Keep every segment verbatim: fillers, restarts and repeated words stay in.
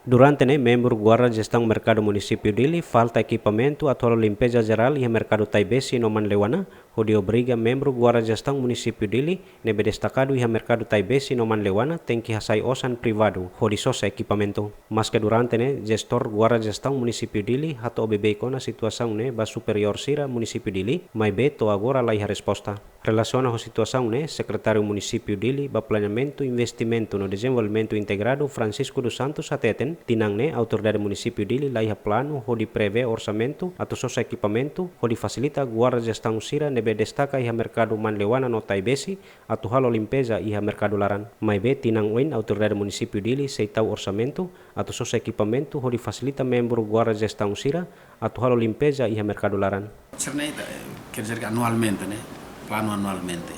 Durante ne'e, membru Guarda Jestaun Merkadu Munisípiu Dili falta ekipamentu atu halo limpeza jerál iha merkadu Taibesi no Manleuana, hodi obriga membru Guarda Jestaun Munisípiu Dili ne'ebé destakadu iha merkadu Taibesi no Manleuana tenke hasai osan privadu hodi sosa ekipamentu. Maske durante ne'e, jestór Guarda Jestaun Munisípiu Dili hato'o beibeik ona situasaun ne'e ba superiór sira Munisípiu Dili, maibé to'o agora laiha resposta. Relasiona ho situasaun ne'e, Sekretáriu Munisípiu Dili ba Planeamentu, Investimentu no Dezenvolvimentu Integradu, Francisco dos Santos, hateten, tinan ne'e Autoridade Munisípiu Dili laiha planu hodi prevee orsamentu atu sosa ekipamentu hodi fasilita guarda jestaun sira ne'ebé destaka iha merkadu Manleuana no Taibesi atu halo limpeza iha merkadu laran. Maibé tinan oin Autoridade Munisípiu Dili sei tau orsamentu atu sosa ekipamentu hodi fasilita membru guarda jestaun sira atu halo limpeza iha merkadu laran. Sira-ne'e ita, eh, quer dizer que anualmente, ne'e? Planu anualmente.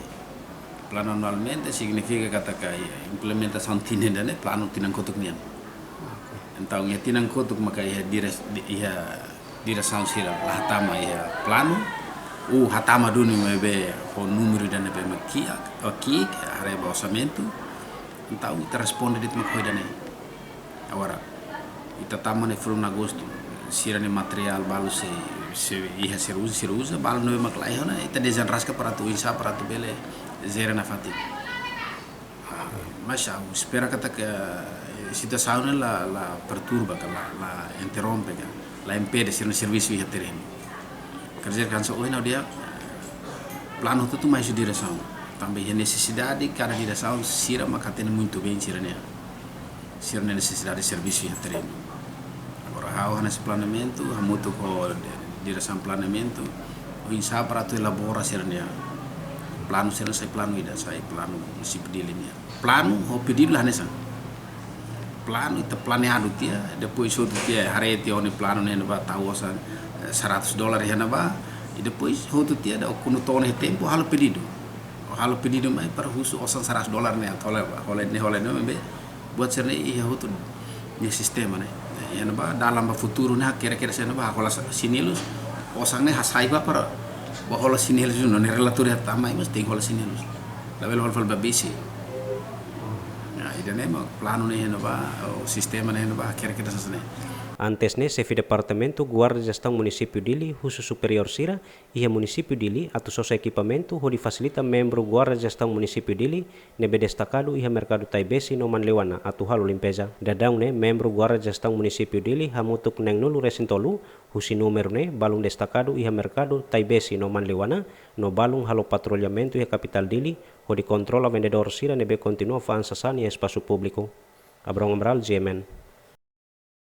Planu anualmente signifika katak implementasaun tinan ida-ne'e planu tinan kotuk nian. Entaun, iha tinan kotuk maka iha dire-, di-, iha diresaun sira la hatama iha planu, ou hatama duni maibé ho númeru ida ne'ebé mak ki'ik, o ki'ik, haree ba orsamentu. Entaun, ita responde de'it mak ho ida-ne'e. Agora, ita tama ne'e fulan Agostu, sira-nia materiál balu sei, sei iha sira uza, sira uza, balu ne'ebé mak laiha ona, ita dezenraska para atu oinsá, para atu bele jere nafatin. Ah, mas ha'u espera katak, eh, situasaun ne'e la, la perturba ka, la, la interrompe ka, la impede sira-nia servisu iha terrenu. Quer dizer, hanesan ohin ha'u dehan, planu hotu-hotu mai husi diresaun. Tanba iha nesesidade, kada diresaun sira mak hatene muito bem sira-nia, sira-nia nesesidade servisu iha terrenu. Agora, ha'u hanesan planeamentu, hamutuk ho diresaun planeamentu, oinsá para atu elabora sira-nia planu, sira sai planu ida, sai planu Munisípiu Dili nian. Planu ho pedidu la hanesan. Planu ita planeadu tiha, depois hotu tiha, haree tiha ó-nia planu ne'e ne'ebá tau osan, eh, seratus dolar iha ne'ebá, i depois hotu tiha, da kuandu to'o ona iha tempu, halo pedidu. Halo pedidu mai para husu osan seratus dolar ne'e, atu hola, hola ne'e, hola ne'e, maibé buat sira-ne'e iha hotu nia sistema ne'e. Iha ne'ebá, dalan ba futuru ne'e, kira-kira sira-ne'ebá, hola sa-, xinelus, osan ne'e hasai ba para, ba hola xinelus, no ne'e relatóriu hatama mai, mas tenke hola xinelus. Labele hola fali ba besi. Ya, ida-ne'e mak planu ne'e iha ne'ebá, ou sistema ne'e iha ne'ebá, kira-kira hanesan ne'e. Antes ne'e, Xefe Departamentu Guarda Jestaun Munisípiu Dili husu superiór sira iha Munisípiu Dili atu sosa ekipamentu hodi fasilita membru Guarda Jestaun Munisípiu Dili ne'ebé destakadu iha merkadu Taibesi no Manleuana atu halo limpeza. Daudaun ne'e, membru Guarda Jestaun Munisípiu Dili hamutuk neenulu-resin-tolu, husi númeru ne'e, balun destakadu iha merkadu Taibesi no Manleuana, no balun halo patrullamentu iha kapitál Dili, hodi kontrola vendedór sira ne'ebé kontinua fa'an sasán iha espasu públiku. Abrão Amaral, G M N.